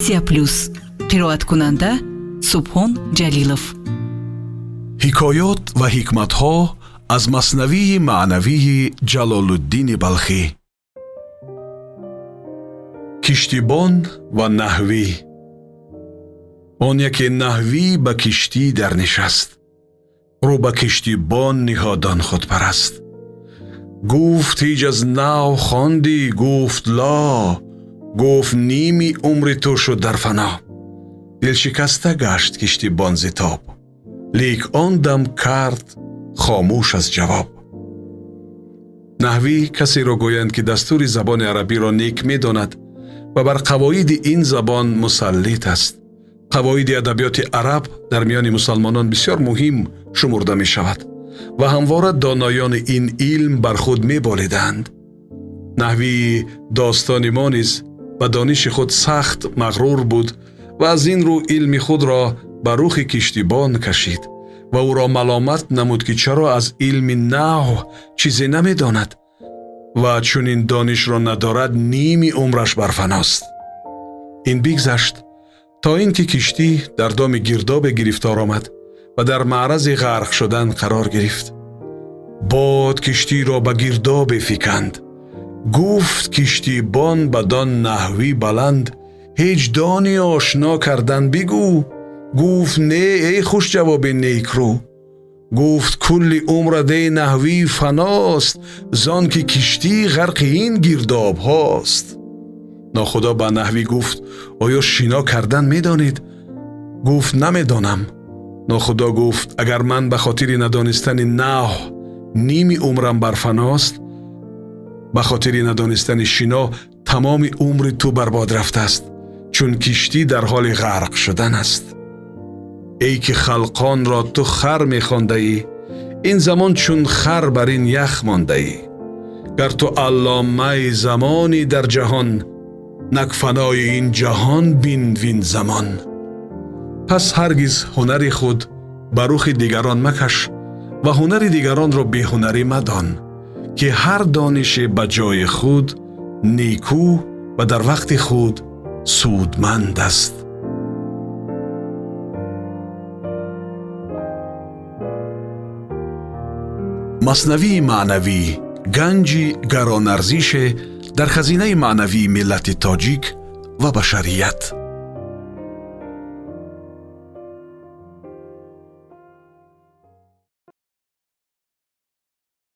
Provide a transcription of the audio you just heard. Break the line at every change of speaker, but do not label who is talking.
Азия Плюс. Қироаткунанда Субҳон Ҷалилов.
Ҳикоёт ва ҳикматҳо аз Маснавии маънавии Ҷалолуддини Балхӣ. Киштибон ва наҳвӣ. Он яке наҳвӣ ба киштӣ дарнишаст, рӯ ба киштибон ниҳодон худпараст. Гуфт: «Ҳеҷ аз наҳв хондӣ?» Гуфт: «Ло». Гуфт: «Ними умри ту шуд дар фано». Дилшикаста гашт киштибон зи тоб, лик он дам кард хомӯш аз ҷавоб. Наҳвӣ касеро гӯянд, ки дастури забони арабиро нек медонад ва бар қавоиди ин забон мусаллит аст. Қавоиди адабиёти араб дар миёни мусалмонон бисёр муҳим шумурда мешавад ва ҳамвора доноёни ин илм бар худ меболидаанд. Наҳвии достони мо низ ба дониши худ сахт мағрур буд ва аз ин рӯ илми худро ба рухи киштибон кашид ва ӯро маломат намуд, ки чаро аз илми наҳв чизе намедонад ва чунин донишро надорад, ними умраш бар фаност. Ин бигзашт, то ин ки киштӣ дар доми гирдобе гирифтор омад ва дар маърази ғарқ шудан қарор гирифт. Бод киштиро ба гирдобе фиканд. Гуфт киштибон бадон наҳвӣ баланд: «Ҳеҷ дони ошно кардан, бигӯ?» Гуфт: «Не, эй хушҷавоби некрӯ». Гуфт: «Кулли умрат, эй наҳвӣ, фаност, зон ки киштӣ ғарқи ин гирдобҳост». Нохудо ба наҳвӣ гуфт: «Оё шино кардан медонед?» Гуфт: «Намедонам». Нохудо гуфт: «Агар ман ба хотири надонистани наҳв ними умрам бар фаност, ба хотири надонистани шино тамоми умри ту барбод рафтааст, чун киштӣ дар ҳоли ғарқ шудан аст. Эй ки халқонро ту хар мехондаӣ, ин замон чун хар бар ин ях мондаӣ. Гар ту алломаи замонӣ дар ҷаҳон, нак фанои ин ҷаҳон бин вин замон». Пас ҳаргиз ҳунари худ ба рухи дигарон макаш ва ҳунари дигаронро беҳунарӣ мадон, ки ҳар донише ба ҷои худ некӯ ва дар вақти худ судманд аст. Маснавии маънавӣ ганҷи гаронарзише дар хазинаи маънавии миллати тоҷик ва башарият.